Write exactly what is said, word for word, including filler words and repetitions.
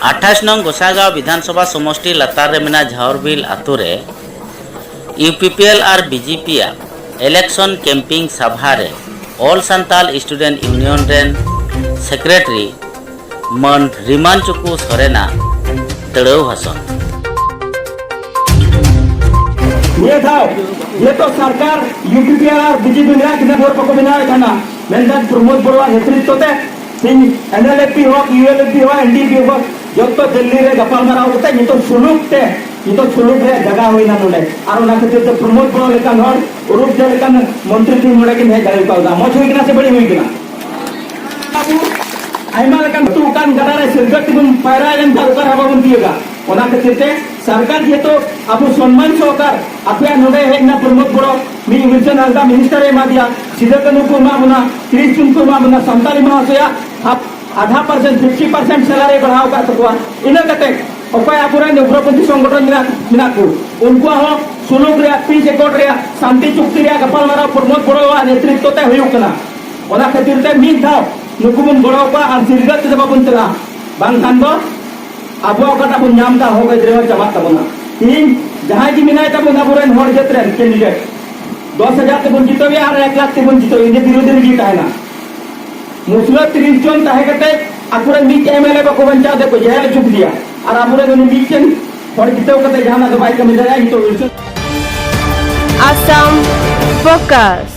ᱟᱴᱷᱟᱥ ᱱᱚᱝ ᱜᱚᱥᱟᱜᱟᱸᱣ ᱵᱤᱫᱷᱟᱱ ᱥᱚᱵᱷᱟ ᱥᱚᱢᱚᱥᱴᱤ ᱞᱟᱛᱟᱨ ᱨᱮ ᱢᱮᱱᱟᱜ ᱡᱷᱟᱣᱨᱵᱤᱞ ᱟᱛᱳ ᱨᱮ ᱤᱭᱩ ᱯᱤ ᱯᱤ ᱮᱞ ᱟᱨ ᱵᱤ ᱡᱮ ᱯᱤ ᱟᱜ election campaign ᱥᱟᱵᱷᱟ ᱨᱮ All Santal Student Union ᱨᱮᱱ secretary ᱢᱟᱹᱱ ᱨᱤᱢᱟᱱ ᱪᱩᱠᱩ ᱥᱚᱨᱮᱱᱟᱜ ᱫᱟᱹᱲᱟᱹᱣ ᱵᱷᱟᱥᱚᱱ᱾ ᱱᱤᱭᱟᱹ ᱫᱷᱟᱣ ᱡᱮᱦᱮᱛᱩ ᱥᱚᱨᱠᱟᱨ U P P R B J P ᱢᱮᱱᱟᱜ ᱠᱤᱱᱟ, ᱵᱷᱳᱴ ᱵᱟᱠᱚ ᱵᱮᱱᱟᱣᱮᱫ ᱠᱟᱱᱟ, ᱢᱮᱱᱠᱷᱟᱱ ᱯᱨᱚᱢᱳᱫ ᱵᱚᱲᱚᱣᱟᱜ ᱱᱮᱛᱨᱤᱛᱵ ᱛᱮ ᱛᱮᱦᱮᱧ ᱮᱱ ᱮᱞ ᱮᱯ ᱯᱤ ᱦᱳᱠ, ᱤᱭᱩ ᱮᱞ ᱮᱯ ᱯᱤ ᱦᱳᱠ, ᱮᱱ ᱰᱤ ᱯᱤ ᱦᱳᱠ, ᱡᱚᱛᱚ ᱫᱤᱞᱞᱤ ᱨᱮ ᱜᱟᱯᱟᱞᱢᱟᱨᱟᱣ ᱠᱟᱛᱮ ᱱᱤᱛᱚᱜ ᱥᱩᱞᱩᱠ ᱛᱮ, ᱱᱤᱛᱚᱜ ᱥᱩᱞᱩᱠ ᱨᱮᱭᱟᱜ ᱡᱟᱭᱜᱟ ᱦᱩᱭᱱᱟ ᱱᱚᱰᱮ᱾ ᱟᱨ ᱚᱱᱟ ᱠᱷᱟᱹᱛᱤᱨ ᱛᱮ ᱯᱨᱚᱢᱳᱫ ᱵᱚᱲᱚ ᱞᱮᱠᱟᱱ ᱦᱚᱲ, ᱚᱨᱩᱯ ᱡᱟ ᱞᱮᱠᱟᱱ ᱢᱚᱱᱛᱨᱤ ᱛᱮᱦᱮᱧ ᱱᱚᱰᱮ ᱠᱤᱱ ᱦᱮᱡ ᱫᱟᱲᱮ ᱠᱟᱣᱫᱟ᱾ ᱢᱚᱡᱽ ᱦᱩᱭ ᱠᱟᱱᱟ ᱥᱮ ᱵᱟᱹᱲᱤᱡ ᱦᱩᱭ ᱠᱟᱱᱟ? ᱟᱵᱚ ᱟᱭᱢᱟ ᱞᱮᱠᱟᱱ ᱟᱹᱛᱩ ᱚᱠᱟᱱ ᱜᱟᱰᱟ ᱨᱮ ᱥᱤᱨᱜᱟᱹᱫ ᱛᱮᱵᱚᱱ ᱯᱟᱭᱨᱟ ᱞᱮᱱᱠᱷᱟᱱ ᱚᱠᱟ ᱨᱮᱦᱚᱸ ᱵᱟᱵᱚᱱ ᱛᱤᱭᱟᱹᱜᱟ᱾ ᱚᱱᱟ ᱠᱷᱟᱹᱛᱤᱨ ᱛᱮ ᱥᱚᱨᱠᱟᱨ ᱡᱮᱦᱮᱛᱩ ᱟᱵᱚ ᱥᱚᱱᱢᱟᱱ ᱥᱚᱦᱚᱠᱟᱨ ᱟᱯᱮᱭᱟᱜ ᱱᱚᱰᱮ ᱦᱮᱡ ᱮᱱᱟ ᱯᱨᱚᱢᱳᱫ ᱵᱚᱲᱚ, ᱢᱤᱫ ᱩᱭᱤᱞᱥᱚᱱ ᱦᱟᱸᱥᱫᱟ ᱢᱤᱱᱤᱥᱴᱟᱨ ᱮ ᱮᱢᱟ ᱫᱮᱭᱟ, ᱥᱤᱫᱩ ᱠᱟᱹᱱᱦᱩ ᱠᱚ ᱮᱢᱟ ᱵᱚᱱᱟ, ᱛᱤᱨᱤᱥ ᱡᱩᱱ ᱠᱚ ᱮᱢᱟ ᱵᱚᱱᱟ, ᱥᱟᱱᱛᱟᱲᱤ ᱢᱟᱦᱟᱥᱚᱭᱟ ᱟᱫᱷᱟ ᱯᱟᱨᱥᱮᱱᱴ, ᱯᱷᱤᱯᱴᱤ ᱯᱟᱨᱥᱮᱱᱴ ᱥᱮᱞᱟᱨᱤ ᱵᱟᱲᱦᱟᱣ ᱟᱠᱟᱫ ᱛᱟᱠᱚᱣᱟ᱾ ᱤᱱᱟᱹ ᱠᱟᱛᱮ ᱚᱠᱚᱭ ᱟᱵᱚᱨᱮᱱ ᱩᱜᱽᱨᱚᱯᱚᱱᱛᱷᱤ ᱥᱚᱝᱜᱚᱴᱷᱚᱱ ᱢᱮᱱᱟᱜ, ᱢᱮᱱᱟᱜ ᱠᱚ, ᱩᱱᱠᱩᱣᱟᱜ ᱦᱚᱸ ᱥᱩᱞᱩᱠ ᱨᱮᱭᱟᱜ, ᱯᱤᱥ ᱮᱠᱚᱨᱰ ᱨᱮᱭᱟᱜ, ᱥᱟᱱᱛᱤ ᱪᱩᱠᱛᱤ ᱨᱮᱭᱟᱜ ᱜᱟᱯᱟᱞᱢᱟᱨᱟᱣ ᱯᱨᱚᱢᱳᱫ ᱵᱚᱲᱚᱣᱟᱜ ᱱᱮᱛᱨᱤᱛᱵ ᱛᱮ ᱦᱩᱭᱩᱜ ᱠᱟᱱᱟ᱾ ᱚᱱᱟ ᱠᱷᱟᱹᱛᱤᱨ ᱛᱮ ᱢᱤᱫ ᱫᱷᱟᱣ ᱱᱩᱠᱩ ᱵᱚᱱ ᱜᱚᱲᱚ ᱟᱠᱚᱣᱟ ᱟᱨ ᱥᱤᱨᱜᱟᱹᱫ ᱛᱮᱫᱚ ᱵᱟᱵᱚᱱ ᱪᱟᱞᱟᱜᱼᱟ, ᱵᱟᱝᱠᱷᱟᱱ ᱫᱚ ᱟᱵᱚᱣᱟᱜ ᱚᱠᱟᱴᱟᱜ ᱵᱚᱱ ᱧᱟᱢ ᱮᱫᱟ ᱦᱚᱠ ᱟᱹᱭᱫᱟᱹᱨᱤ ᱦᱚᱸ ᱪᱟᱵᱟᱜ ᱛᱟᱵᱚᱱᱟ᱾ ᱛᱮᱦᱮᱧ ᱡᱟᱦᱟᱸᱭ ᱜᱮ ᱢᱮᱱᱟᱭ ᱛᱟᱵᱚᱱ ᱟᱵᱚᱨᱮᱱ ᱦᱚᱲ ᱡᱟᱹᱛ ᱨᱮᱱ ᱠᱮᱱᱰᱤᱰᱮᱴ, ᱫᱚᱥ ᱦᱟᱡᱟᱨ ᱛᱮᱵᱚᱱ ᱡᱤᱛᱟᱹᱣᱮᱭᱟ ᱟᱨ ᱮᱠ ᱞᱟᱠᱷ ᱛᱮᱵᱚᱱ ᱡᱤᱛᱟᱹᱣᱮᱭᱟ, ᱤᱱᱟᱹ ᱵᱤᱨᱳᱫᱷᱤ ᱨᱮᱜᱮ ᱛᱟᱦᱮᱱᱟ᱾ ᱢᱩᱥᱞᱟᱹ ᱛᱤᱨᱤᱥ ᱡᱚᱱ ᱛᱟᱦᱮᱸ ᱠᱟᱛᱮ ᱟᱠᱚᱨᱮᱱ ᱢᱤᱫ ᱮᱢ ᱮᱞ ᱮ ᱵᱟᱠᱚ ᱵᱟᱧᱪᱟᱣ ᱫᱮ ᱠᱚ ᱡᱮᱦᱮᱞ ᱦᱚᱪᱚ ᱠᱮᱫᱮᱭᱟ, ᱟᱨ ᱟᱵᱚᱨᱮᱱ ᱩᱱᱤ ᱢᱤᱫᱴᱮᱱ ᱦᱚᱲ ᱡᱤᱛᱟᱹᱣ ᱠᱟᱛᱮ ᱡᱟᱦᱟᱱᱟᱜ ᱫᱚ ᱵᱟᱭ ᱠᱟᱹᱢᱤ ᱫᱟᱲᱮᱭᱟᱜᱼᱟ᱾ ᱱᱤᱛᱚᱜ ᱩᱲᱤᱥᱥᱟ Assam Focus.